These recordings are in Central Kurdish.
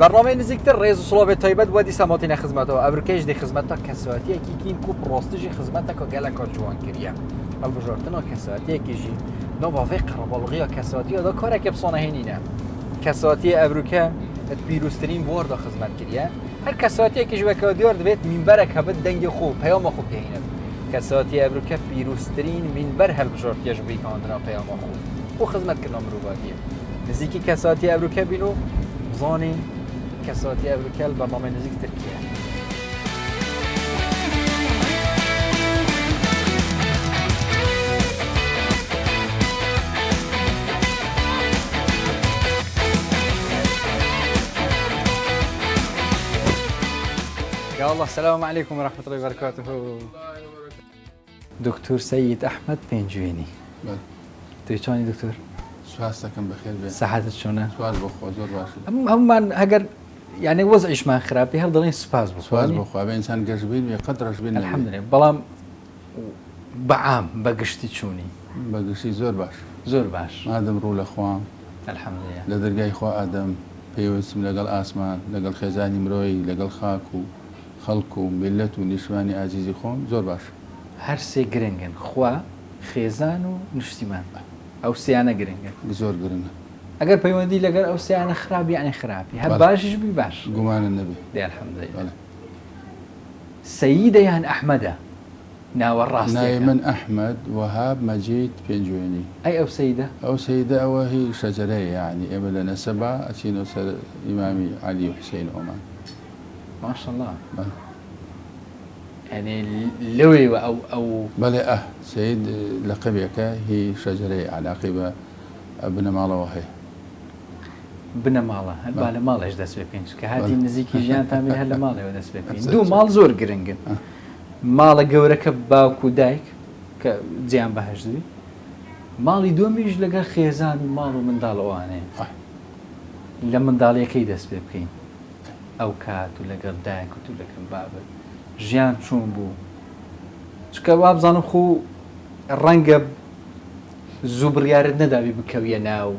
بەرنامەی نزیکتر ڕێز و سڵاوێ تایبەت وە دیسا ماتینە خزمەتەوە ئەورکەیش دی خزمەتە کەساتیەکی کین کو پرۆستژی خزمەتەکە گەلەکە جوان کریە هەڵبژارتنا کەساتیەکیژی ناواڤێ قەرەباڵغیە کەساتیە دا کارێکە بسانە هێنینە کەساتیە ئەورکە پیرۆزترین بواردا خزمەت کریە هەر کەساتیەکیش وەکە دیار دەبێت مینبەرەک هەبێت دەنگی خۆ پەیامە خۆ بگەینێت کەساتی ئەورکە پیرۆزترین مینبەر هەڵبژارتیەش بیکاندنا پەیامە خۆ و خزمەتکردنا مرۆڤاتیە نزیکی کەساتی ئەورکە بین و بزانین کەساتی ئەورکە بەرنامەی نزیک ترکیە. يا الله السلام عليكم ورحمة الله وبركاته. دکتۆر سەید ئەحمەد پێنجوێنی. بەڵێ. توی چۆنی دکتۆر؟ سوپاس دەکەم بەخێر بێن. سەحەتت چۆنە؟ سوپاس بۆ خوا زۆر باشم. هەموومان هەگەر یعنی وەزعیشمان خراپی هەر دەڵێن سوپاس بۆ خوا. سوپاس بۆ خوا بێ ئینسان گەشبین بێ قەت ڕەشبین نەبێ. الحمدلله بەڵام بەعام بە گشتی چوونی؟ بە گشتی زۆر باش. زۆر باش. مادەم ڕوو لە خوام. الحمدلله. لە دەرگای خوا ئەدەم، پەیوەستم لەگەڵ ئاسمان، لەگەڵ خێزانی مرۆیی، لەگەڵ خاک و خەڵک و میللەت و نیشتمانی ئازیزی خۆم زۆر باشم. هەر سێ گرنگن، خوا، خێزان و نیشتیمان. ئەو سیانە گرنگن. زۆر گرنگن. ئەگەر پەیوەندی لەگەر ئەو سیانە خراپ یەعنی خراپی، هەر باشیش بی باش. گومانت نەبێ. دەی الحمدللە. بەڵێ. سەیدە یان ئەحمەدە ناوە ناوی ڕاستیەکە؟ من ئەحمەد وەهاب مەجید پێنجوێنی. ئەی ئەو سەیدە؟ ئەو سەیدە ئەوە هی شەجەرەیە یەعنی ئێمە لە نەسەبا ئەچینەوە سەر ئیمامی عەلی و حوسەین و ئەمان. ماشاءاللە. بەڵێ. یانی لەوێوە ئەو ئەو. بەڵێ ئه سەید لەقەبێکە هی شەجەرەیە عەلاقەی بە بنەماڵەوە هەیە. بنەماڵە هەر با لە ماڵێش دەست پێ بکەین چونکە هاتین نزیکی ژیانتان بین هەر لە ماڵێوە دەست پێ بکەین. دوو ماڵ زۆر گرنگن، ماڵە گەورەکە باوک و دایک کە جێیان بەهەشت بی، ماڵی دووەمیش لەگەڵ خێزان و ماڵ و منداڵ ئەوانەیە. لە منداڵیەکەی دەست پێ بکەین. ئەو کات و لەگەڵ دایکت و لەگەڵ بابت ژیان چۆن بوو؟ چونکە وابزانم خۆ ڕەنگە زوو بڕیارت نەدابی بکەویە ناو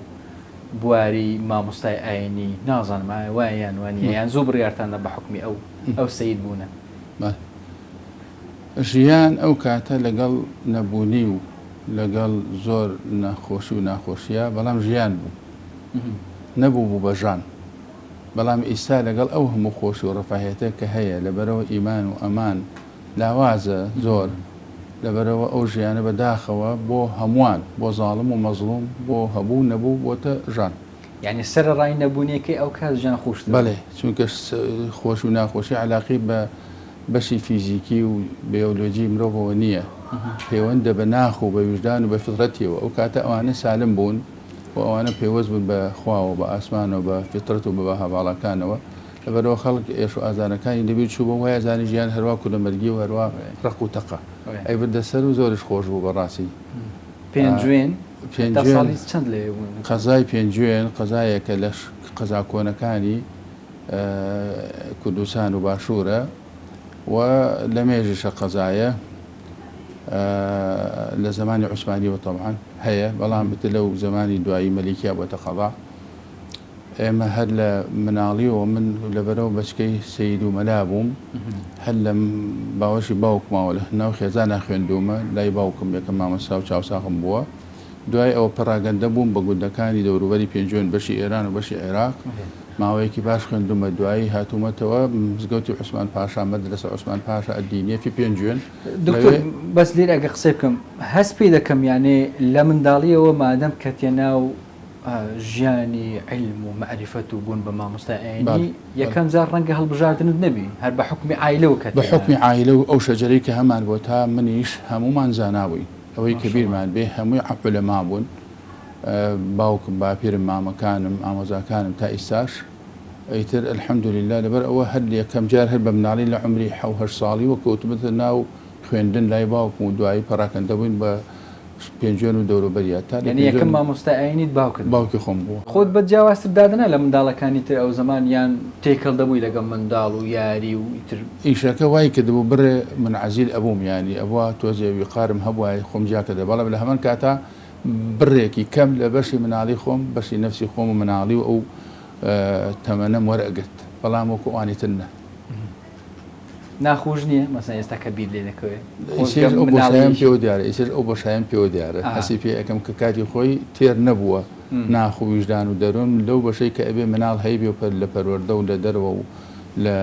بواری مامۆستای ئاینی، نازانم ئایا وایە یان وا نییە، یان زوو بڕیارتان دا بە حوکمی ئەو ئەو سەید بوونە؟ بەڵێ. ژیان ئەو کاتە لەگەڵ نەبوونی و لەگەڵ زۆر نەخۆشی و ناخۆشییا بەڵام ژیان بوو. نەبووبوو بە ژان. بەڵام ئیستا لەگەڵ ئەو هەموو خۆشی و ڕەفاهیەتە کە هەیە لەبەرئەوە ئیمان و ئەمان لاوازە زۆر لەبەرئەوە ئەو ژیانە بە داخەوە بۆ هەمووان بۆ زاڵم و مەزڵوم بۆ هەبوو نەبوو بۆتە ژان. یانی سەرەڕای نەبوونیەکەی ئەوکات ژیان خۆشتر بوو. بەڵێ چونکە خۆشی و ناخۆشی عەلاقەی بە بەشی فیزیکی و بێۆلۆجی مرۆڤەوە نییە پەیوەندە بە ناخ و بە ویژدان و بە فیترەتیەوە ئەو کاتە ئەوانە سالم بوون و ئەوانە پەیوەست بوون بە خواوە، بە ئاسمانەوە، بە فیترەت و بە بەها باڵاکانەوە، لەبەرئەوە خەڵک ئێش و ئازارەکانی لەبیر چووبوو، وای ئەزانی ژیان هەروا کولەمەرگی و هەروا ڕەق و تەقە. ئەیبردە سەر و زۆریش خۆش بوو بەڕاستی. پێنجوێن تا ساڵی چەند لەوێ بوون؟ قەزای پێنجوێن قەزایەکە لە قەزا کۆنەکانی کوردستان و باشوورە و لەمێژیشە قەزایە. لە زەمانی عوسمانیەوە تەبعەن هەیە بەڵام ئیتر لەو زەمانی دوایی مەلیکیا بۆتە قەزا. ئێمە هەر لە مناڵیەوە من لەبەرەوە بەچکەی سەید و مەلا بووم هەر لە باوەشی باوکمەوە لە ناو خێزانا خوێندوومە لای باوکم یەکەم مامۆستا و چاوساغم بووە. دوای ئەوە پەڕاگەندە بووم بە گوندەکانی دەوروبەری پێنجوێن بەشی ئێران و بەشی عێراق ماوەیەکی باش خوێندوومە دوایی هاتوومەتەوە مزگەوتی عوسمان پاشا مەدرەسە عوسمان پاشا الدینیە فی پێنجوێن دکتۆر بەس لێرە ئەگەر قسەی بکەم هەست پێ دەکەم یانێ لە منداڵیەوە مادەم کەتیە ناو ژیانی عیلم و مەعریفەت و بوون بە مامۆستای ئاینی یەکەم جار ڕەنگە هەڵبژاردنت نەبی هەر بە حوکمی عایلەوە کەتیە بە حوکمی عایلە و ئەو شەجەرەی کە هەمان بووە تا منیش هەموومان زانا بووین ئەوەی کە بیرمان بێ هەمووی عولەما بوون باوکم باپیرم مامەکانم ئامۆزاکانم تا ئیستاش ئیتر الحمدللە لەبەر ئەوە هەر یەکەم جار هەر بە مناڵی لە عومری حەو هەشت ساڵیوە کەوتمەتە ناو خوێندن لای باوکم و دوایی پەڕاکەندە بووین بە پێنجوێن و دەوروبەریا تا لە یانی یەکەم پێنجوێن مامۆستای ئاینیت باوکت بوو؟ باوکی خۆم بووە. خۆت بە جیاوازتر دادەنا لە منداڵەکانی تر ئەو زەمان یان تێکەڵ دەبووی لەگەڵ منداڵ و یاری و ئیتر؟ ئیشەکە وای کردبوو بڕێ منعەزیل ئەبووم یانی ئەبوا تۆزێ ویقارم هەبوایە خۆم جیا کردە بەڵام لە هەمان کاتا بڕێکی کەم لە بەشی مناڵی خۆم بەشی نەفسی خۆم و مناڵی و ئەو تەمەنەم وەرئەگرت بەڵام وەکو ئەوانی تر نا. ناخۆش نییە مەسەن ئێستا کە بیر لێ دەکەوێ؟ ئیسەیش ئەو بۆشایەم پێوە دیارە ئیسەش ئەو بۆشایەم پێوە دیارە هەستی پێ ئەکەم کە کاتی خۆی تێر نەبووە ناخ و ویژدان و دەروون لەو بەشەی کە ئەبێ مناڵ هەیبێ و لە پەروەردە و لە دەرەوە و لە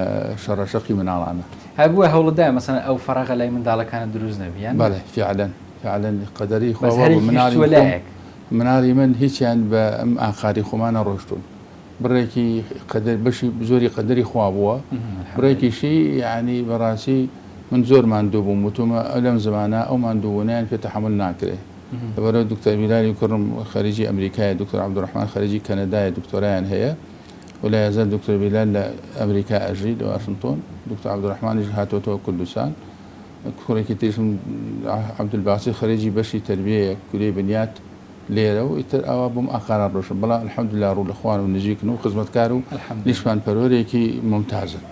شەڕەشەقی مناڵانە. هەر بۆیە هەوڵت دایە مەسەن ئەو فەراغە لای منداڵەکانت دروست نەبی یان نا؟ بەڵێ فیعلەن فیعلەن قەدەری خوا بەس وابوو هەرێکیش مناڵی چووە خۆم لایەک. مناڵی من هیچیان بە ئەم ئاقاری خۆمان نەڕۆشتوون. بڕێکی قەدەر بەشی زۆری قەدەری خوا بووە بڕێکیشی یەعنی بەڕاستی من زۆر ماندوو بووم وتومە لەم زمانە ئەو ماندووبوونەیان پێ تەحەمول ناکرێ لەبەرئەوە دکتۆر بیلالی کوڕم خەریجی ئەمریکایە دکتۆر عەبدولڕەحمان خەریجی کەنەدایە دکتۆرایان هەیە و لا یەزال دکتۆر بیلال لە ئەمریکا ئەژی لە واشنتۆن دکتۆر عەبدولڕەحمانیش هاتووەتەوە کوردستان کوڕێکی تریشم عەبدولباسی خەریجی بەشی تەربیەیە کولیەی بنیات لێرە و ئیتر ئاوا بۆم ئاقاران ڕۆشن بەڵام الحمدللە ڕوو لە خوان و نزیکن و خزمەتکار و الحمدللە. نیشتمان پەروەرێکی مومتازن.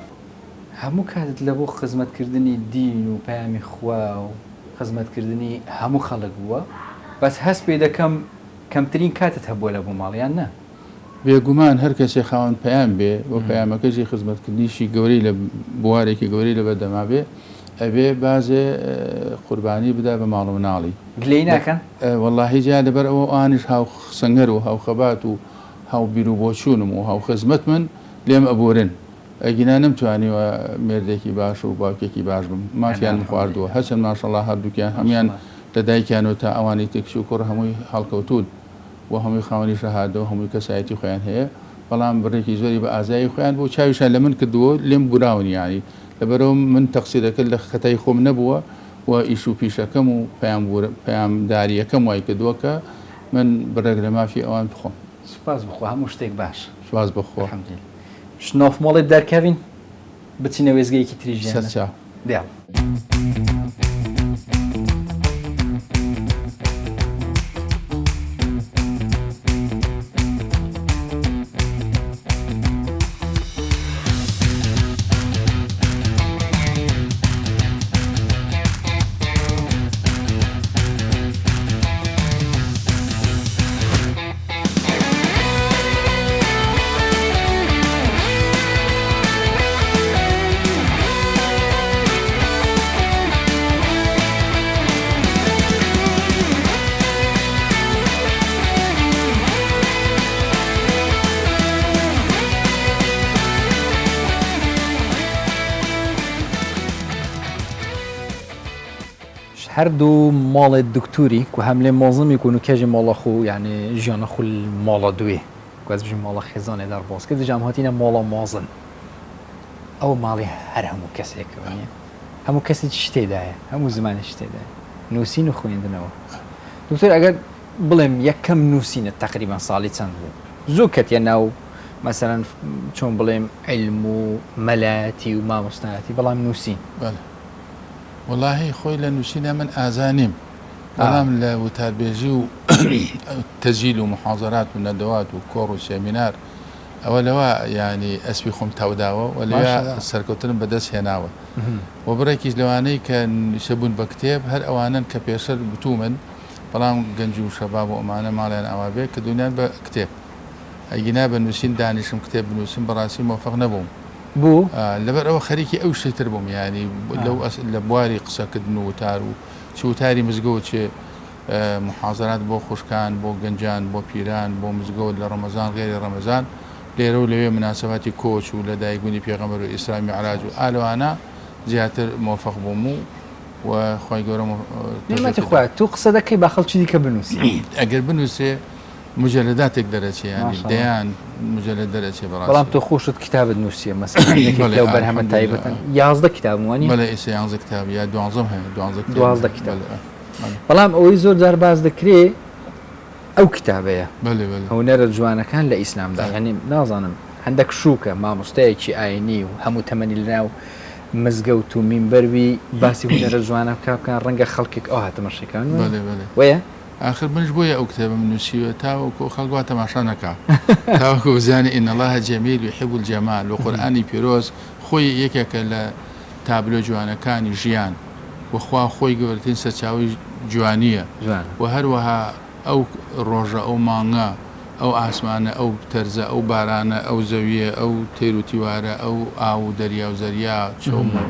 هەموو کاتت لە بۆ خزمەت کردنی دین و پەیامی خوا و خزمەت کردنی هەموو خەڵک بووە بەس هەست پێ دەکەم کەمترین کاتت هەبووە لە بۆ ماڵ یان نا؟ بێگومان هەر کەسێ خاوەن پەیام بێ و پەیامەکەشی خزمەتکردنیشی گەورەی لە بوارێکی گەورەی لەبەردەما بێ ئەبێ بازێ قوربانی بدا بە ماڵ و مناڵی. گلەیی ناکەن؟ وەڵاهی جا لەبەر ئەوە ئەوانیش هاو سەنگەر و هاو خەبات و هاو بیرو بۆچوونم و هاو خزمەتمن لێم ئەبورن ئەگینا نەمتوانیوە مێردێکی باش و باوکێکی باش بم مافیانم خواردووە هەرچەند ماشەڵا هەردووکیان هەموویان لە دایکیانەوە تا ئەوانی تر کچ و کوڕ هەمووی هەڵکەوتوون و هەمووی خاوەنی شەهادە و هەمووی کەسایەتی خۆیان هەیە بەڵام بڕێکی زۆری بە ئازایی خۆیان بوو چاویشیان لە من کردووە لێم بوراون یانی لەبەرئەوە من تەقسیرەکە لە خەتای خۆم نەبووە و ئیش و پیشەکەم و پەیامدارییەکەم وای کردووە کە من بڕێک لە مافی ئەوان بخۆم. سوپاس بۆ خوا هەموو شتێک باشە. سوپاس بۆ خوا. الحمدللە. شنۆف مۆڵێ دەرکەڤین بچینە وێستگەیەکی تری ژیانە. سەرچاو. دێڵ. هەردوو ماڵێ دکتوری کو هەم لێ مۆزمی کو نوکەژی مۆڵە خو یعنی ژیانە خو مۆڵە دوێ کو ئەز بژم مۆڵە خێزانێ دەرباز کرد جام هاتینە مۆڵە مۆزن ئەو ماڵی هەر هەموو کەسێکەوە نیە هەموو کەسێکیش تێدایە هەموو زمانێکی تێدایە نووسین و خوێندنەوە دکتۆر ئەگەر بڵێم یەکەم نووسینت تەقریبەن ساڵی چەند بوو زوو کەتیە ناو مەسەلەن چۆن بڵێم عیلم و مەلایەتی و مامۆستایەتی بەڵام نووسین. بەڵێ وەڵاهی خۆی لە نووسینا من ئازا نیم بەڵام لە وتاربێژی و تەجیل و محازەرات و نەدەوات و کۆڕ و سێمینار ئەوە لەوە یانی ئەسپی خۆم تاوداوە و لەویا سەرکەوتنم بەدەست هێناوە و بڕێکیش لەوانەی کە نیشە بوون بە کتێب هەر ئەوانەن کە پێشتر وتوومن بەڵام گەنج و شەباب و ئەمانە ماڵیان ئاوا بێ کردوونیان بە کتێب ئەگینا بە نووسین دانیشم کتێب بنووسم بەڕاستی مۆفەق نەبووم بوو؟ لەبەر ئەوە خەریکی ئەو شتەی تر بووم یانی لەو لە بواری قسەکردن و وتار و چ وتاری مزگەوت چ موحازەرات بۆ خوشکان، بۆ گەنجان، بۆ پیران، بۆ مزگەوت لە ڕەمەزان غەیری ڕەمەزان، لێرە و لەوێ موناسەباتی کۆچ و لە دایک بوونی پێغەمبەر و ئیسرا میعراج و ئا لەوانە زیاتر مۆفەق بووم و و خوای گەورە نیعمەتی تەوفیقی دام. خوایە تۆ قسە دەکەی با خەڵکی دیکە بنووسی. ئەگەر بنووسرێ موجەلەداتێک دەرەچێ یانی ماشاءاللە. دەیان موجەلەد دەرەچێ بەڵام بەڕاستی. تۆ خۆشت کتابت نووسیە مەسەلەن یەکێک بەڵێ لەو بەرهەمە الحمدللە. تایبەتەن 11 کتابم وانیە؟ بەڵێ ئێستا یانزە کتاب یا دوانزەم هەیە دوانزە کتێبم 12 هەیە کتاب. بەڵێ ئا. بەڵام ئەوەی زۆر جار باس دەکرێ ئەو کتابەیە بەلێ بەلێ. هونەرە جوانەکان لە ئیسلامدا یانی نازانم هەندەک شوکە مامۆستایەکی ئاینی و هەموو تەمەنی لەناو مزگەوت و مینبەر بی باسی هونەرە جوانە بکا بکا ڕەنگە خەڵکێک ئەوها تەماشای کەن بەلێ بەلێ. وەیە؟ ئاخر منیش بۆیە ئەو کتێبەم نووسیوە تاوەکو خەڵک وا تەماشا نەکا تاوەکو بزانێ ان اللە جمیل یحب الجمال و قورئانی پیرۆز خۆی یەکێکە لە تابلۆ جوانەکانی ژیان و خوا خۆی گەورەترین سەرچاوەی جوانییە جوانە. و هەروەها ئەو ڕۆژە ئەو مانگە ئەو ئاسمانە، ئەو تەرزە، ئەو بارانە، ئەو زەوییە، ئەو تەیر و تیوارە، ئەو ئاو و دەریا و زەریا، چۆم و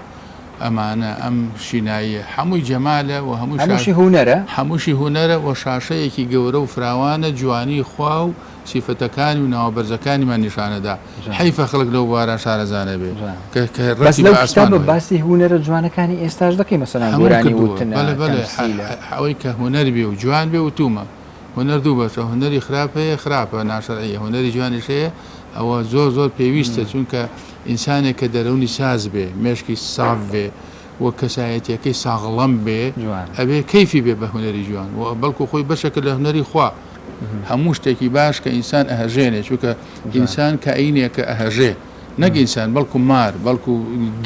ئەمانە، ئەم شیناییە، هەمووی جەمالە و هەمووی شا. هەمووشی هونەرە. هەمووشی هونەرە و شاشەیەکی گەورە و فراوانە جوانیی خوا و سیفەتەکانی و ناوە بەرزەکانیمان نیشانەدا. حەیفە خەڵک لەو بوارە شارەزا نەبێ کە کە بەس ڕەبتی لەو بە کیتابە ئاسمانەوە هەیە. باسی هونەرە جوانەکانی ئێستاش دەکەی مەسەلەن هەمووم گۆرانی کردووە. وتنە، بەڵێ بەڵێ تەمسیلە. ئەوەی کە هونەر بێ و جوان بێ وتوومە. هونەر دوو بەشە هونەری خراپ هەیە خراپە ناشەرعیە هونەری جوانیش هەیە ئەوە زۆر زۆر پێویستە چونکە ئینسانێک کە دەرونی ساز بێ مێشکی ساف بێ و کەسایەتیەکەی ساغڵەم بێ ئەبێ کەیفی بێ بە هونەری جوان و بەڵکو خۆی بەشێکە لە هونەری خوا هەموو شتێکی باش کە ئینسان ئەهەژێنێ چونکە ئینسان کائینێکە ئەهەژێ نەک ئینسان بەڵکو مار بەڵکو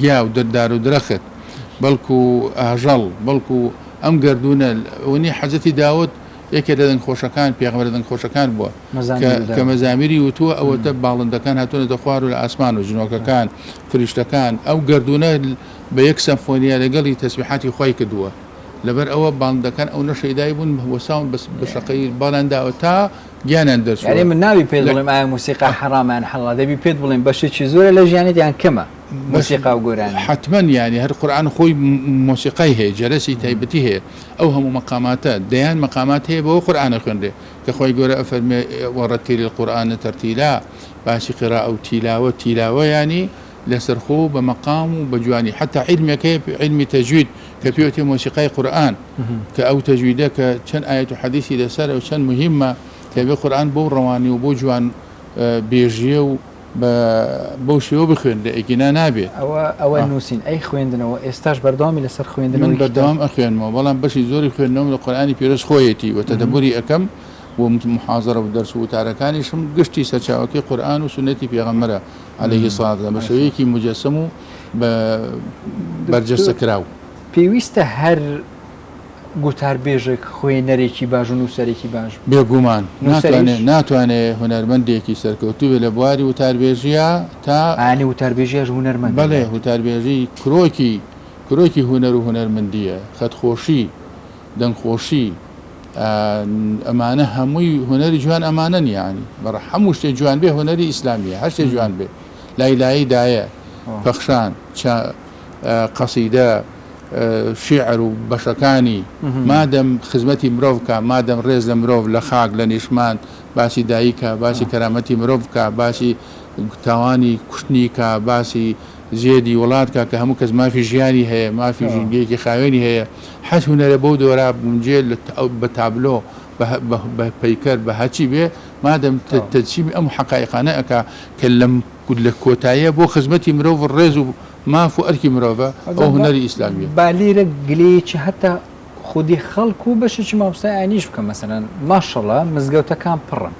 گیا و دار و درەخت بەڵکو ئاژەڵ بەڵکو ئەم گەردوونە ونی حەزرەتی داود یەکێ لە دەنگخۆشەکان پێغەمبەرە دەنگخۆشەکان بووە کە کە مەزامیری وتووە ئەوەتە باڵندەکان هاتوونەتە خوار و لە ئاسمان و جنۆکەکان فریشتەکان ئەو گەردوونە بە یەک سەمفۆنیا لەگەڵی تەسبیحاتی خوای کردووە لەبەر ئەوە باڵندەکان ئەونە شەیدای بوون وەساون بە شەقەی باڵیان داوە تا گیانیان دەرچووە. یانی من نابی پێت بڵێم ئایا موسیقا حەڕامە یان حەڵاڵە دەبی پێت بڵێم بەشێکی زۆرە لە ژیانت یان کەمە مۆسیقا و گۆرانی؟ حەتمەن یانی هەر قورئان خۆی مۆسیقای هەیە جەرەسی تایبەتی هەیە ئەو هەموو مەقاماتە دەیان مەقامات هەیە بەوە قورئان ئەخوێنرێ کە خوای گەورە ئەفەرموێ وەڕەتیل القورئان تەرتیلا باسی قیرائە و تیلاوە تیلاوە یانی لەسەرخۆ و بە مەقام و بە جوانی حەتا عیلمێک هەیە عیلمی تەجوید کە پێی وترێ مۆسیقای قورئان کە ئەو تەجویدە کە چەند ئایەت و حەدیسی لەسەرە و چەند موهیمە کە بێ قورئان بەو ڕەوانی و بەو جوان بێژیە و بە بەو شێوە بخوێنرێ ئەگینا نابێ. ئەوە ئەوە نووسین ئەی خوێندنەوە ئێستاش بەردەوامی لەسەر من خوێندنەوەی کتاب؟ بەردەوام ئەخوێنمەوە بەڵام بەشی زۆری خوێندنەوەم لە قورئانی پیرۆز خۆیەتی و تەدەبوری ئەکەم و موحازەرە و دەرس و وتارەکانیشم گشتی سەرچاوەکەی قورئان و سوننەتی پێغەمبەرە علیە الصلوة والسلام بە شێوەیەکی موجەسەم و بە دکتۆر بەرجەستە کراو. پێویستە هەر گوتاربێژێک خوێنەرێکی باش و نووسەرێکی باش بێ؟ بێگومان ناتوانێ نووسەریش؟ ناتوانێ هونەرمەندێکی سەرکەوتوو بێ لە بواری وتاربێژییا تا. ئانی وتاربێژیش هونەرمەندە بەڵێ لای تۆ؟ وتاربێژی کرۆکی کرۆکی هونەر و هونەرمەندییە، خەتخۆشی، دەنگخۆشی، ئەمانە هەمووی هونەری جوان ئەمانەن یانی بەڕ هەموو شتێ جوان بێ هونەری ئیسلامیە هەر شتێ جوان بێ لای لایی دایە پەخشان چا قەسیدە شیعر و بەشەکانی مادەم خزمەتی مرۆڤ کا مادەم ڕێز لە مرۆڤ لە خاک لە نیشمان باسی دایکە باسی کەرامەتی مرۆڤ کا باسی تاوانی کوشتنی کا باسی زێدی وڵات کا کە هەموو کەس مافی ژیانی هەیە مافی ژینگەیەکی خاوێنی هەیە حەز هونەرە بەو دۆرا بگونجێ بە تابلۆ بە پەیکەر بە هەرچی بێ مادەم تەجسیمی ئەم حەقائیقانە ئەکا کە لەم لە کۆتاییا بۆ خزمەتی مرۆڤ و ڕێز و ماف و ئەرکی مرۆڤە ئەوە هونەری ئیسلامیە. با لێرە گلەیەکی هەتا خودی خەڵک و بەشێکی مامۆستای ئاینیش بکەم مەسەلەن ماشەڵا مزگەوتەکان پڕن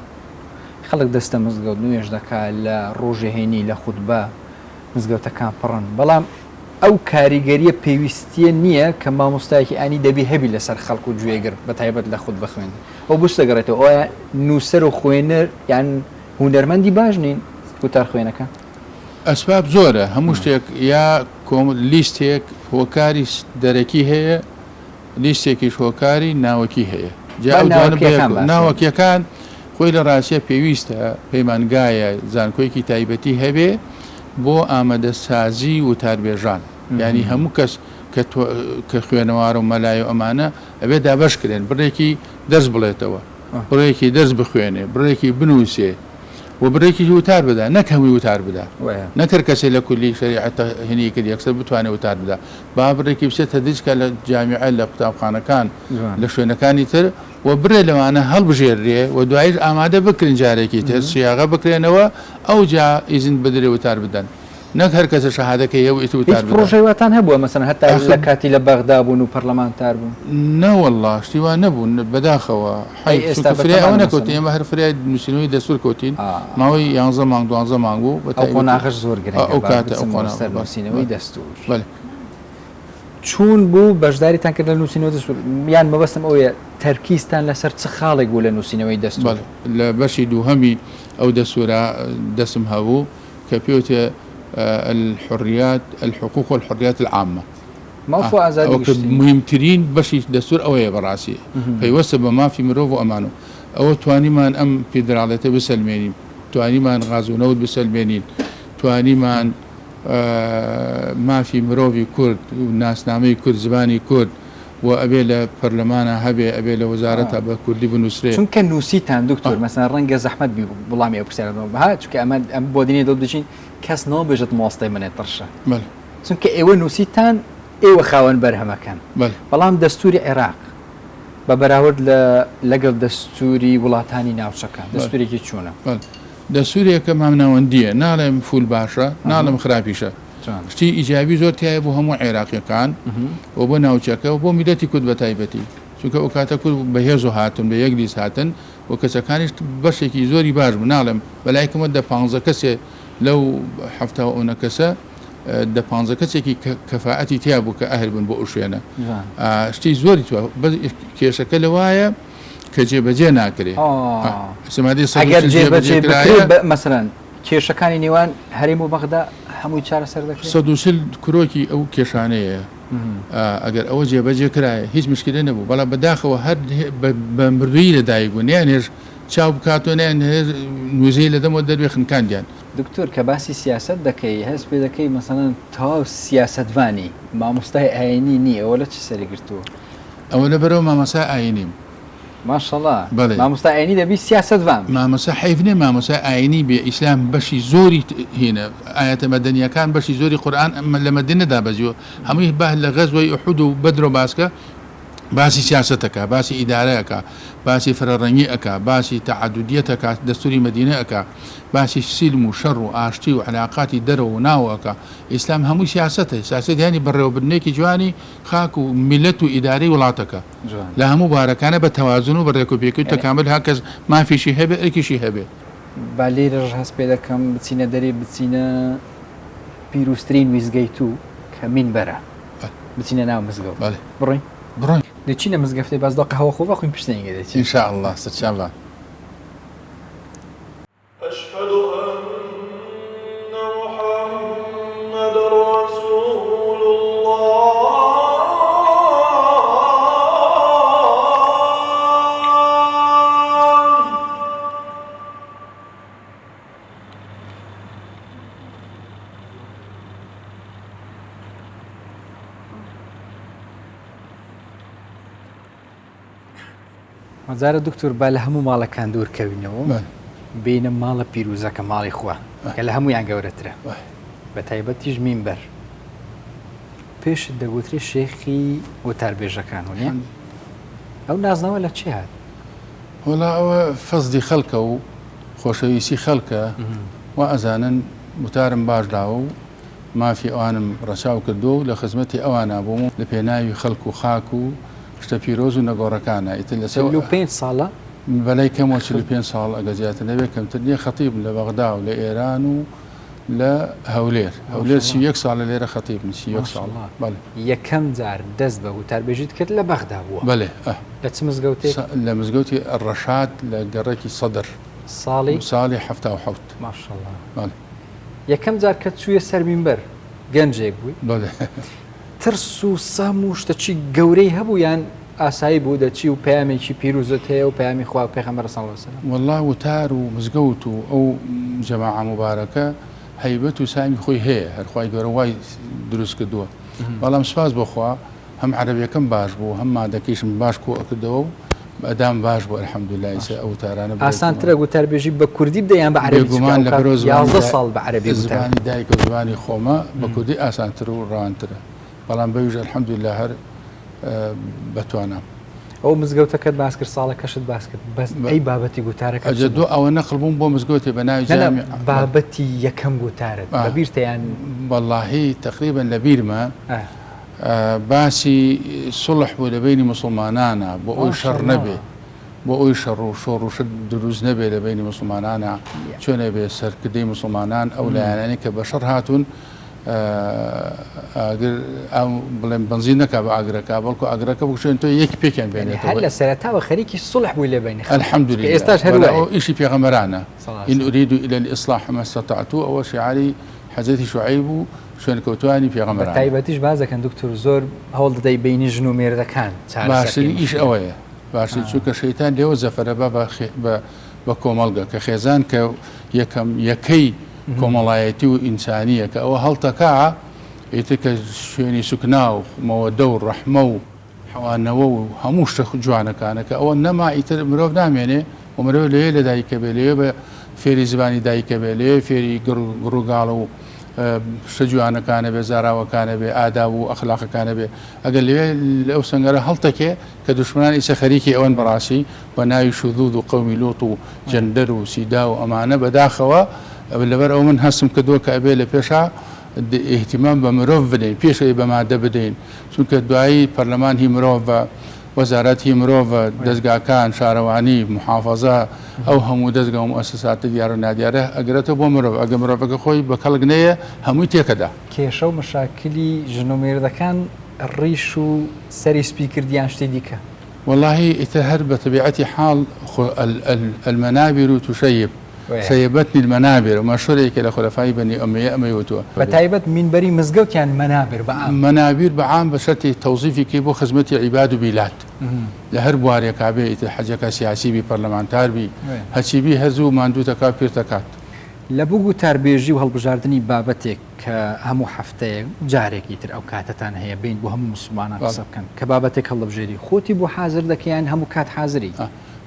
خەڵک دەستە مزگەوت نوێژ دەکا لە ڕۆژی هەینی لە خوتبە مزگەوتەکان پڕن بەڵام ئەو کاریگەریە پێویستیە نیە کە مامۆستایەکی ئاینی دەبی هەبی لەسەر خەڵک و گوێگر بەتایبەت لە خوتبە خوێندن ئەو بۆچ دەگەڕێتەوە ئایا نووسەر و خوێنەر یان هونەرمەندی باش نین وتار خوێنەکان؟ ئەسباب زۆرە هەموو شتێک یا کۆم لیستێک هۆکاری دەرەکی هەیە لیستێکیش هۆکاری ناوەکی هەیە جا با ئەو دوانە ناوەکیەکان بەیەکەوە باس بکەین. ناوەکیەکان خۆی لە ڕاستیا پێویستە پەیمانگایە زانکۆیەکی تایبەتی هەبێ بۆ ئامادەسازی وتاربێژان یانی هەموو کەس کە کە خوێنەوارە و مەلایە و ئەمانە ئەبێ دابەش کرێن بڕێکی دەرس بڵێتەوە بڕێکی دەرس بخوێنێ بڕێکی بنووسێ و بڕێکیش وتار بدا نەک هەمووی وتار بدا نەک هەر کەسێ لە کولی شەریعەت هینی کرد یەکسەر بتوانێ وتار بدا با بڕێکی بچێت تەدریس کا لە جامیعە لە قوتابخانەکان لە شوێنەکانی تر و بڕێ لەوانە هەڵبژێررێ و دواییش ئامادە بکرێن جارێکی تر سیاغە بکرێنەوە ئەوجا ئیزن بدرێ وتار بدەن نەک هەر کەسە شەهادەکەی هەیە و ئیتر هیچ وتار بدا. پڕۆژەی واتان هەبووە مەسەلەن هەتا ئاخر لە کاتی لە بەغدا بوون و پەرلەمانتار بوون؟ نەوەڵڵا شتی وا نەبوو بەداخەوە ئەی حەیف ئێستا چونکە فریای ئەوە بەتەمانە نەکەوتین مەسەلەن؟ ئێمە هەر فریای نووسینەوەی دەستوور کەوتین ئا. ماوەی یانزە مانگ دوانزە مانگ بوو بە ئەو تایبەتی قۆناغەش زۆر ئا گرنگە ئەو با کاتە ئەو بچمەوە قۆناغە سەر بەڵێ نووسینەوەی بەڵێ دەستوور. بەڵێ. چوون بوو بەشداریتان کرد لە نووسینەوەی دەستوور یان مەبەستم ئەوەیە تەرکیزتان لەسەر چ خاڵێک بوو لە نووسینەوەی دەستوور؟ بەڵێ لە بەشی دووهەمی ئەو دەستوورە دەستم هەبوو کە پێوتێ الحریات الحقوق والحریات العامە ماف و ئازادی ئەوە کە گشتی. موهیمترین بەشی دەستوور ئەوەیە بەڕاستی پەیوەستە بە مافی مرۆڤ و ئەمان و. ئەوە توانیمان ئەم فیدراڵێتە بسەلمێنین، توانیمان غاز و نەوت بسەلمێنین، توانیمان مافی مرۆڤی کورد و ناسنامەی کورد، زمانی کورد و ئەبێ لە پەرلەمانا هەبێ، ئەبێ لە وەزارەتا بە کوردی بنووسرێ. چونکە نووسیتان دکتۆر، مەسەلەن ڕەنگە زەحمەت بی وڵامی ئەو پرسیارە بدەمەوە، ها چونکە ئەمە ئەم بۆ دنیای دڵ دەچین کەس نۆبێژێت مۆستەی منێ تڕشە. بەلێ. چونکە ئێوە نووسیتان ئێوە خاوەن بەرهەمەکەن. بەلێ. بەڵام دەستووری عێراق بە بەراورد لە لەگەڵ دەستووری وڵاتانی ناوچەکە دەستوورێکی چوونە؟ بەلێ. دەستوورێکە مامناوەندییە، ناڵێم فول باشە، ناڵێم خراپیشە. شتی ئیجابی زۆر تیایە بۆ هەموو عێراقییەکان و بۆ ناوچەکە و بۆ میللەتی کورد بە تایبەتی. چونکە ئەو کاتە کورد بە هێز و هاتن، بە یەک لیست هاتن و کەسەکانیش بەشێکی زۆری باش بوون. ناڵێم بە لای کەمەوە دە پانزە کەسێ لەو حەفتا و ئەونە کەسە دە پانزە کەسێکی کەفائەتی تیا بوو کە ئەهل بوون بۆ ئەو شوێنە. شتی زۆری تیا بەس کێشەکە لەوایە کە جێبەجێ ناکرێ. ئەگەر جێبەجێ بکرێ مەسەلەن کێشەکانی نێوان هەرێم و بەغدا هەمووی چارەسەر دەکرێ؟ 140 کرۆکی ئەو کێشانەیە. ئەگەر ئەوە جێبەجێ کرایە هیچ مشکلە نەبوو، بەڵام بەداخەوە هەر بە مردوویی لەدایک بوون، نەیانهێشت چاو بکاتەوە، نەیانهێشت نووزەی لە دەمەوە دەربێ خنکاندیان. دکتۆر کە باسی سیاسەت دەکەی هەست پێ دەکەی مەسەلەن تەواو سیاسەتڤانی، مامۆستای ئاینی نی، ئەوە لە چ سەری گرتووە؟ ئەوە لەبەرئەوە مامۆستای ئاینیم. ماشەڵا بەڵێ. مامۆستای ئاینی دەبی سیاسەتڤان بی. مامۆستا حەیف نیە مامۆستای ئاینی بێ ئیسلام بەشی زۆری هینە ئایەتە مەدەنیەکان بەشی زۆری قورئان لە مەدینە دابەزیوە هەمووی بە لە غەزوەی ئوحود و بەدرەوە باسکە باسی سیاسەت ئەکا باسی ئیدارە ئەکا باسی فرە ڕەنگی ئەکا باسی تەعەدودیەت ئەکا دەستوری مەدینە ئەکا باسی سیلم و شەڕ و ئاشتی و عەلاقاتی دەرەوە و ناوە ئەکا ئیسلام هەمووی سیاسەتە سیاسەت یانی بەڕێوەبردنێکی جوانی خاک و میللەت و ئیدارەی وڵاتەکە لە هەموو بوارەکانا بە تەوازن و بە ڕێکوپێکی و تەکامل هەر کەس مافیشی هەبێ ئەرکیشی هەبێ. با لێرەش هەست پێ دەکەم بچینە دەرێ بچینە پیروزترین ویستگەی تو کە مینبەرە بچینە ناو مزگەوت بڕۆین؟ بڕۆین. دەچینە مزگەفتێ باس دە قەهوە خۆ بخۆین پشتێنگە دەچین. ان شاء اللە سەرچاوان. اشهد ان محمدا رسول اللە. جارە دکتۆر با لە هەموو ماڵەکان دوور کەوینەوە بینە ماڵە پیروزەکە ماڵی خوا کە لە هەمویان گەورەترە بە تایبەتیش مینبەر پێشت دەگوترێ شێخی وتاربێژەکان و نیە ئەو نازناوە لە چێ هات؟ وەڵا ئەوە فەزلی خەڵکە و خۆشەویستی خەڵکە وا ئەزانن وتارم باش داوە و مافی ئەوانم ڕەچاو کردووە و لە خزمەتی ئەوانا بووم و لە پێناوی خەڵک و خاک و شتە پیرۆز و نەگۆڕەکانە ئیتر لەسەر 45 ساڵە؟ بەلای کەمەوە 45 ساڵ ئەگەر زیاتر نەبێت کەمتر نییە خەتیبم لە بەغدا و لە ئێران و لە هەولێر هەولێر 31 ساڵە لێرە خەتیبم 31 ساڵ بەڵێ. یەکەم جار دەست بە وتاربێژیت کرد لە بەغدا بووە؟ بەلێ ئە. لە چ مزگەوتێک؟ لە مزگەوتی الرشاد لە گەڕەکی سەدر. ساڵی؟ ساڵی 77. ماشاءاللە. بەڵێ. یەکەم جار کە چوویە سەر مینبەر گەنجێک بووی؟ بەڵێ. ترس و سام و شتەکی گەورەی هەبوو یان ئاسایی بوو دەچی و پەیامێکی پیروزت هەیە و پەیامی خوا و پێغەمبەر صلی اللە علیە وسلم؟ وەڵا وتار و مزگەوت و ئەو جەماعە موبارەکە هەیبەت و سامی خۆی هەیە هەر خوای گەورە وای دروست کردووە بەڵام سوپاس بۆ خوا هەم عەرەبیەکەم باش بوو هەم مادەکەیشم باش کۆ ئەکردەوە و ئەدام باش بوو الحمدللە ئیسە ئەو وتارانە برای ئاسانترە گوتاربێژی بە کوردی بدەی یان بە عەرەبی چونکە بێگومان ئەو لە کات بەرەو زمانی 11 ساڵ بە عەرەبی گوتار زمانی دایک و زمانی خۆمە بە کوردی ئاسانتر و ڕەوانترە بەڵام بەویش الحمدللە هەر بەتوانام. ئەو مزگەوتەکەت باس کرد ساڵەکەشت باس کرد بەس ئەی بابەتی گوتارەکەت چ ئەجە بوو؟ دو ئەوە نەقل بووم بۆ مزگەوتێ بە ناوی نا نا جامیع بابەتی یەکەم گوتارت بە بیرتە یان؟ وەڵاهی تەقریبەن لە بیرمە باسی سوڵح بوو لە بەینی موسڵمانانا بۆ ئەوی شەڕ نەبێ بۆ ئەوی شەڕ و شۆڕ و شت دروست نەبێ لە بەینی موسڵمانانا چۆن ئەبێ سەرکردەی موسڵمانان ئەو لایەنانەی کە بە شەڕ هاتوون ئاگر ئاو بڵێم بەنزین نەکا بە ئاگرەکە بەڵکو ئاگرەکە بکوژێن تۆ یەکی پێکیان بێنێتەوە هەر لە سەرەتاوە خەریکی سوڵح بووی لە بەینی خەڵک الحمدلله ئێستاش هەر وایە ئەوە ئیشی پێغەمبەرانە إن أريد إلا الإصلاح ما استطعت ئەوە شیعاری حەزرەتی شوعەیب و شوێنکەوتوانی پێغەمبەرانە. بەتایبەتیش باس دەکەن دکتۆر زۆر هەوڵ دەدەی بەینی ژن و مێردەکان چارەسەر باشترین کەی ئیش موشکیلە. ئەوەیە. باشی چونکە شەیتان لێوە زەفەرە بە بە کۆمەڵگە کە خێزان کە یەکەم یەکەی کۆمەڵایەتی و ئینسانیە کە ئەوە هەڵتەکا ئیتر کە شوێنی سوکنا و مەوەدە و ڕەحمە و حەوانەوە و هەموو شتە جوانەکانە کە ئەوە نەما ئیتر مرۆڤ نامێنێ و مرۆڤ لەوێ لە دایکە بێ لەوێ بە فێری زبانی دایکە بێ لەوێ فێری گڕوگاڵ و شتە جوانەکانە بێ زاراوەکانە بێ ئاداب و ئەخلاقەکانە بێ ئەگەر لەوێ لەو سەنگەرە هەڵتەکێ کە دوشمنان ئیسە خەریکی ئەوەن بەڕاستی بە ناوی شذوذ و قەومی لوط و جەندەر و سیدا و ئەمانە بەداخەوە لەبەر ئەوە من هەستم کردووە کە ئەبێ لە پێشا ئیهتیمام بە مرۆڤ بدەین پێش ئەوەی بە مادە بدەین چونکە دوایی پەرلەمان هی مرۆڤە وەزارەت هی مرۆڤە دەزگاکان شارەوانی محافەزە ئەو هەموو دەزگا و موئەسەساتە دیار و نادیارە ئەگرێتەوە بۆ مرۆڤ ئەگەر مرۆڤەکە خۆی بە کەڵک نەیە هەمووی تێکەدا. کێشە و مەشاکلی ژن و مێردەکان ڕیش و سەری سپی کرد یان شتی دیکە؟ وەڵاهی ئیتر هەر بە تەبیعەتی حاڵ خۆ المنابر تشیب شیبتنی المنابر مەشهورە یەکێ لە خولەفای بەنی ئومەیە ئەمەی وتووە. بە تایبەت مینبەری مزگەوت یان مەنابر بە عام؟ مەنابیر بە عام بە شەرتێ تەوزیفی کەی بۆ خزمەتی عیباد و بیلاد لە هەر بوارێکا بێ ئیتر حەجەکە سیاسی بی پەرلەمانتار بی هەرچی بی هەر زوو ماندووتەکا و پیرتەکات. لە بۆ گوتاربێژی و هەڵبژاردنی بابەتێک کە هەموو هەفتەیەک جارێک ئیتر ئەو کاتەتان هەیە بێن بۆ هەموو موسڵمانان قسە بکەن کە بابەتێک هەڵدەبژێری خۆتی بۆ حازر دەکەی یان هەموو کات حازری؟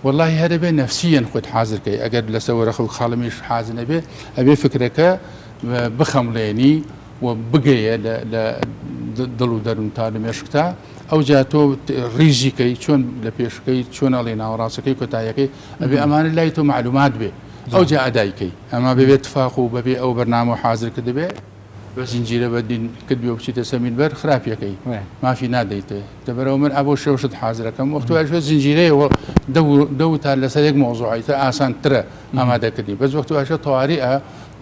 وەڵاهی هەر ئەبێ نەفسیەن خۆت حازر کەی ئەگەر لەسەر وەرەقە و قەڵەمیش حازر نەبێ ئەبێ فکرەکە بخەمڵێنی و بگەیە لە دڵ و دەروونتا لە مێشکتا ئەوجا تۆ ڕیزی کەی چۆن لە پێشکەی چۆن ئەڵێ ناوەڕاستەکەی کۆتاییەکەی ئەبێ ئەمانە لای تۆ مەعلومات بێ ئەوجا ئەدای کەی ئەما بەبێ تفاق و بەبێ ئەو بەرنامە و حازر کردبێ بە زنجیرە بە دین کردبێ و بچیتە سەر مینبەر خراپیەکەی مافی نادەیتێ لەبەرئەوە من ئەبۆ شێو شت حازرەکەم وەخت وایش بێت زنجیرەیە و دە وتار لەسەر یەک مەوزوعی تر ئاسانترە ئامادەکردنی بەس وەخت وایش تەواریئە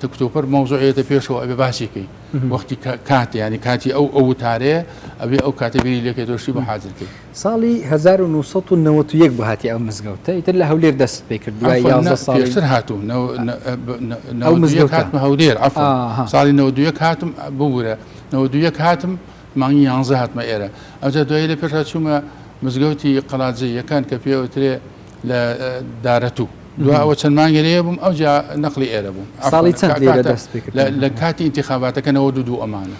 تکتۆپەر مەوزوعیەتە پێشەوە ئەبێ باسی کەی وەختی کات ینی کاتی ئەو ئەو وتارەیە ئەبێ ئەو کاتە بیری لێکەیتەوە شتی بۆ حازر کەی. ساڵی 1991 بوو هاتی ئەو مزگەوتە ئیتر لە هەولێر دەستت پێ کرد دوای عەفوەن 11 ساڵی پێشتر هاتووم ئەو 91 مزگەوتە هاتمە هەولێر عەفوەن ئاها ساڵی 91 هاتم ببورە 91 هاتم مانگی یانزە هاتمە ئێرە ئەوجا دوایی لە پێشا چوومە مزگەوتی قەڵادزێیەکان کە پێ ئەوترێ لە دارەتوو دوا ئەوە چەند مانگێ لێ بووم ئەوجا نەقلی ئێرە بووم ساڵی چەند لێرە کاتە دەست پێ کرد لە کاتی ئینتیخاباتەکە 92 ئەمانە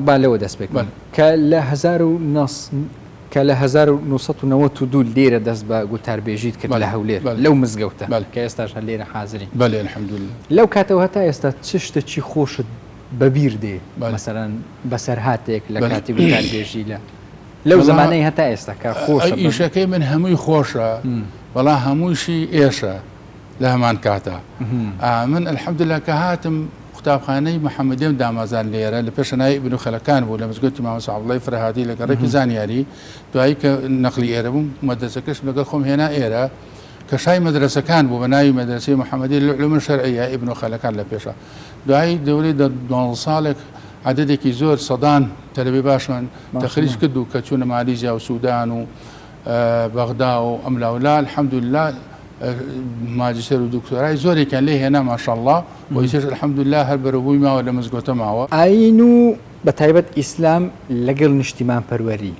با لەوە دەست پێ بکەم کە لە کە لە 1992 لێرە دەست بە گوتاربێژیت کرد لە هەولێر لەو مزگەوتە کە ئێستاش هەر لێرە حازرین. بەلێ الحمدللە. لەو کاتەوە هەتا ئێستا چ شتەکی خۆشت بەبیر دێ مەسەلەن بەسەرهاتێک لە کاتی گوتاربێژی لە لەو زمانەی هەتا ئێستا کە خۆشە؟ ئیشەکەی من هەمووی خۆشە بەڵام هەمووشی ئێشە لە هەمان کاتا. من الحمدللە کە هاتم قوتابخانەی محەممەدیەم دامەزان لێرە لە پێشە ناوی ئیبن خەلەکان بوو لە مزگەوتی مامۆستا عەبدوڵای فرەهادی لە گەڕەکی زانیاری دوایی کە نەقلی ئێرە بووم مەدرەسەکەشم لەگەڵ خۆم هێنا ئێرە کە شای مەدرەسەکان بوو بە ناوی مەدرەسەی محەممەدی للعلوم الشرعیە ئیبن خەلەکان لە پێشە دوایی دەورەی دە دوانزە ساڵێک عەدەدێکی زۆر سەدان تەلەبەی باشمان تەخریج کرد و کە چوونە مالیزیا و سودان و بەغدا و ئەملاولا الحمدللە ماجستێر و دکتۆرای زۆرێکیان لێ هێنا ماشاءاللە و ئیسەش الحمدللە هەر بەرەوبووی ماوە لە مزگەوتە ماوە. ئایین و بە تایبەت ئیسلام لەگەڵ نیشتیمانپەروەری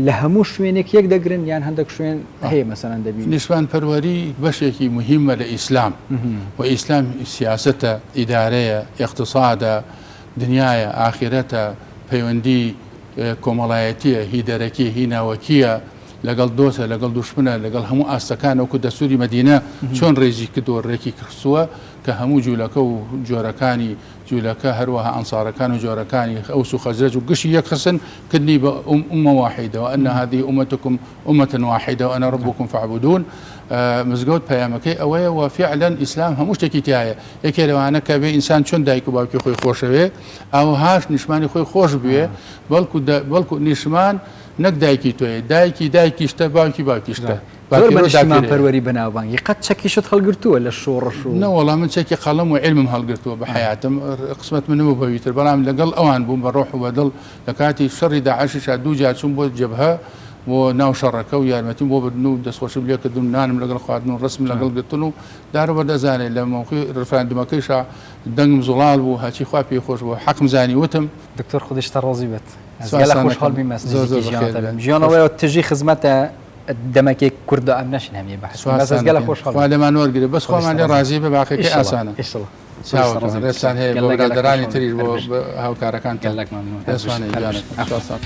لە هەموو شوێنێک یەک دەگرن یان هەندێک شوێن هەیە مەسەلەن دەبینی؟ نیشتمانپەروەری بەشێکی موهیمە لە ئیسلام و ئیسلام سیاسەتە، ئیدارەیە، ئیقتسادە، دنیایە، ئاخیرەتە، پەیوەندی کۆمەڵایەتیە، هی دەرەکی، هی ناوەکیە، لەگەڵ دۆستە، لەگەڵ دوشمنە، لەگەڵ هەموو ئاستەکان، وەکو دەستوری مەدینە چۆن ڕێزی کردووە، ڕێکی خستووە کە هەموو جولەکە و جۆرەکانی جولەکە، هەروەها ئەنسارەکان و جۆرەکانی ئەوس و خەزرەج و گشتی یەکخستن، کردنی بە امە واحدە، وان هذه امتکم امە واحدە وانا ربکم فاعبدون، مزگەوت پەیامەکەی ئەوەیە و فعلا ئیسلام هەموو شتێکی تیایە، یەکێ لەوانە کە بێ ئینسان چۆن دایک و باوکی خۆی خۆشەوێ ئاوهاش نیشتمانی خۆی خۆش بوێ، بەڵکو بەڵکو نیشتمان نەک دایکی تۆیە دایکی دایکیشتە باوکی باوکیشتە. زۆر بە نیشتیمان پەروەری بەناوبانگی قەت چەکیشت هەڵگرتووە لە شۆڕش و. نەوەڵا من چەکی قەڵەم و عیلمم هەڵگرتووە بە حەیاتم قسمەت من نەبوو بەوی تر بەڵام لەگەڵ ئەوان بووم بە ڕۆح و بە دڵ لە کاتی شەڕی داعشیشا دوو جار چووم بۆ جەبهە بۆ ناو شەڕەکە و یارمەتیم بۆ بردن و دەستخۆشیم لێ کردن و نانم لەگەڵ خواردن و ڕەسم لەگەڵ گرتن و دارو بەرد ئەزانێ لە مەوقعی ڕفراندومەکەیشا دەنگم زوڵاڵ بوو هەرچی خوا پێی خۆش بوو حەقم زانی وتم. دکتۆر خودشتە ڕازی بێت. گەلە خۆشحاڵ بیم ئەس نزیکی ژیانتە بم. ژیان ئەوەیە تژی خزمەتە. دەمەکێک کوردە ئەم نەشن هەمیە بەحس بەس ئەز گەلە خۆشحاڵ خوا لێمان وەرگرێ بەس خۆمان لێ ڕازی بێ باقیەکەی ئاسانە چاوەکەم ڕێزتان هەیە بۆ برادەرانی تریش بۆ هاوکارەکانتان گەلەک مەمنون ڕێزتان هەیە گیانەکەم. سوپاستان.